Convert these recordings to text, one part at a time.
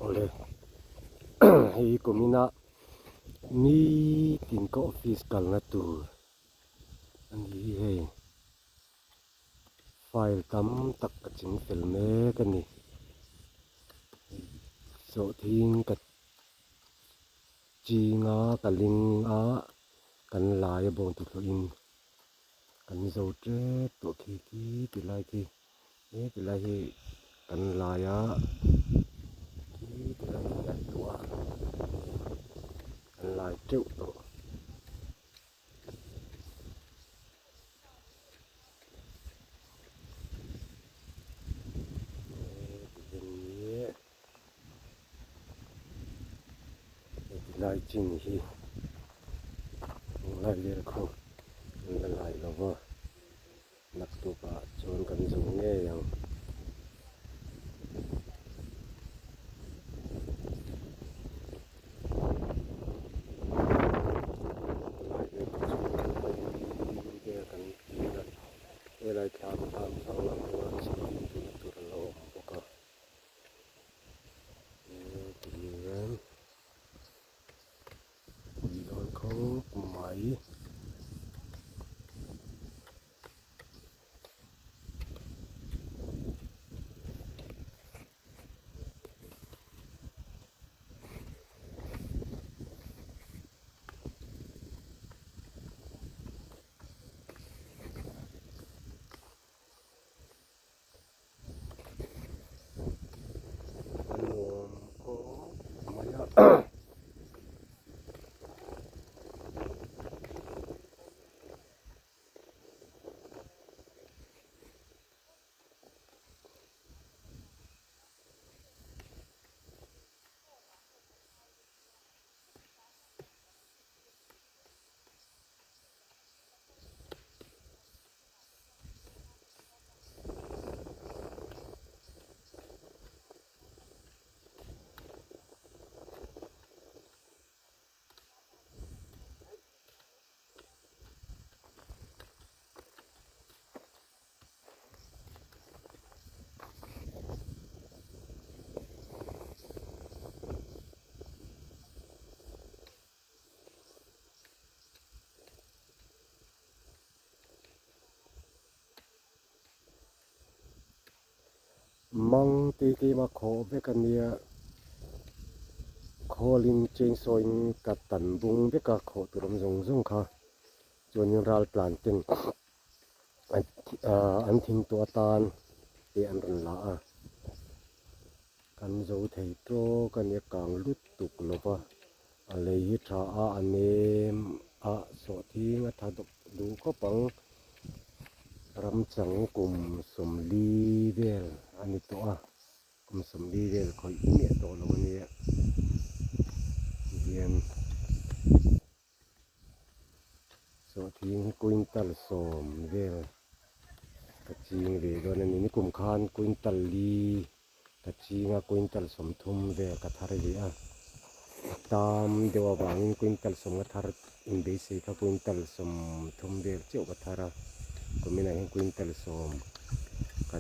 Awle hei kumina nitin ka office kalna tur a ni hi hei file tam tak ka ching fel mek a ni sawhthing ka ching a ka ling a kan lai a bawng tuhlawhin kan zo tep tawh khi khi ti lai khi he ti lai hi kan lai a khi ti lai hi an tuah a kan lai teuh tawh. Lai chin hi lai vel khu an la lai lo va naktuk ah chuan kan zo ngei ang. Lai vel khu chu vel kan chin a helai thlam thlam thlang lam khuan chhipin tuna tur a lo awm bawk a. Tihian pui dawn khawp mai. A nuam khawp mai a. Mang tih keimah khawh vek a nia khawlin chainsaw in ka tan bung vek a khawh tur awm zawng zawng kha chuanin ral tlan ten an thing tawh atan te an rawn la a kan zo thei tawk a nia kang lutuk lova. A lei hi tha a, a nem a, sawhthing a tha duh khawp ang. Ramchang kum sawmli vel a ni tawh a, kum sawmli vel khawih miah tawh lo a nia tihian sawhthing hi quintal sawm vel ka ching ve dawn a ni. Nikum khan quintal li Ka chinga quintal 30 vel ka thar ve a, a tam deuh avangin quintal sawm ka thar inbeisei kha quintal 30 vel chiah ka thar a, kuminah hian quintal sawm ka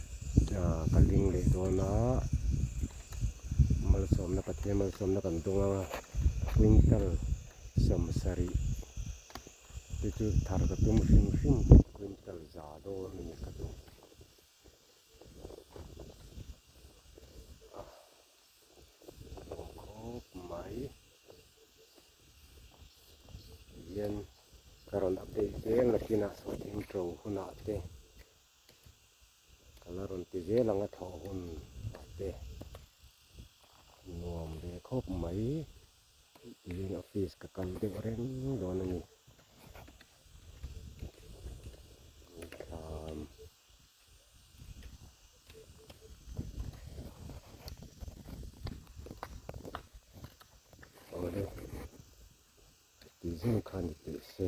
ka ling leh dawn a, malsawmna Pathian malsawmna kan dawng ang a, quintal 70 te chu thar ka tum hrim hrim quintal za dawn a ni ka duh. Khawp mai hian ka rawn update zel nakinah sawhthing to hunah te ka la rawn ti zel ang a thlawh hun ah te nuam ve khawp mai tiin office ka kal deuh reng dawn a ni. Awle ti zung kha ni teh se.